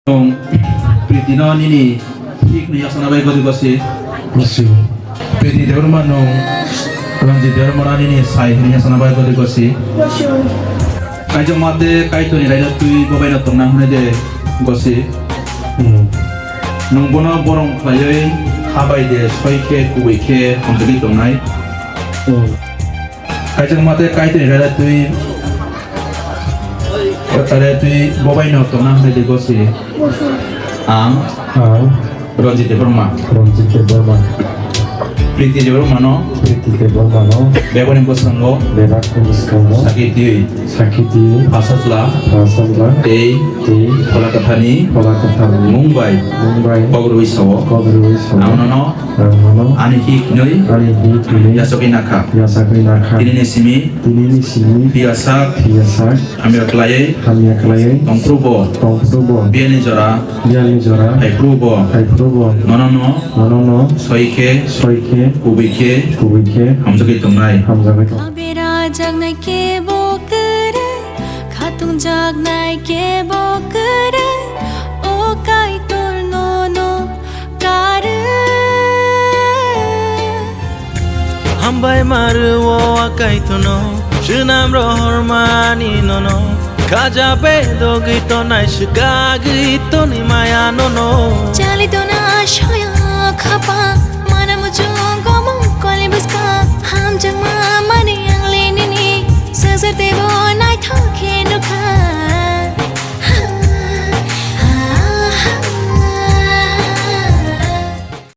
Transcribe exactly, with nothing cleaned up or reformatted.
Nwng Priti no nini thik ni yasana bai godi gosi. Gosi. Priti Debbarma nwng Ranjit Debbarma no nini sai hini yasana bai godi gosi. Gosi. Kaijakma tei Kaitorni raida twi bobaino tongna hwnwi de gosi. Hmm. Nwng bono borom khlaiwi habai de soi khe kubui khe hamjagwi tongnai. Hmm. Kaijakma tei Kaitorni raida twi, raida twi bobaino tongna hwnwi de gosi. Ang Ang Ranjit Debbarma. Ranjit Debbarma. Priti Debbarmano. Priti Debbarmano. Bebakni bwskango. Bebakni bwskango. Sakhi twi. Sakhi twi. Phasajla. Phasajla. Tei. Tei. Phola Kwtharni. Phola Kwtharni. Mung bai. Mung bai. Kok rwui sao. Kok rwui sao. Ang nono. Ang nono. Ani hik hinwi. Ani hik hinwi. Yasogwi nakha. Yasogwi nakha. Tinini simi. Tinini simi. Phiyasak. Phiyasak. Hamya khlaiwi. Hamya khlaiwi. Tongphrubo. Tongphrubo. Biyani jora. Biyani jora. Haiphrubo. Haiphrubo. Nonono. Nonono. Soi khe. Soi khe. Kubui khe. Kubui khe. Hamjagwi tongnai. Hamjagwi tong. Aberajaknai kebo kwrwi, khatungjaknai kebo kwrwi, o Kaitor nono karwi. Hambai ma rwo a Kaitorno, swnam rohormani nono. Khaja bedogwi tonai swkagwi toni maya nono. Chali dona soya khapa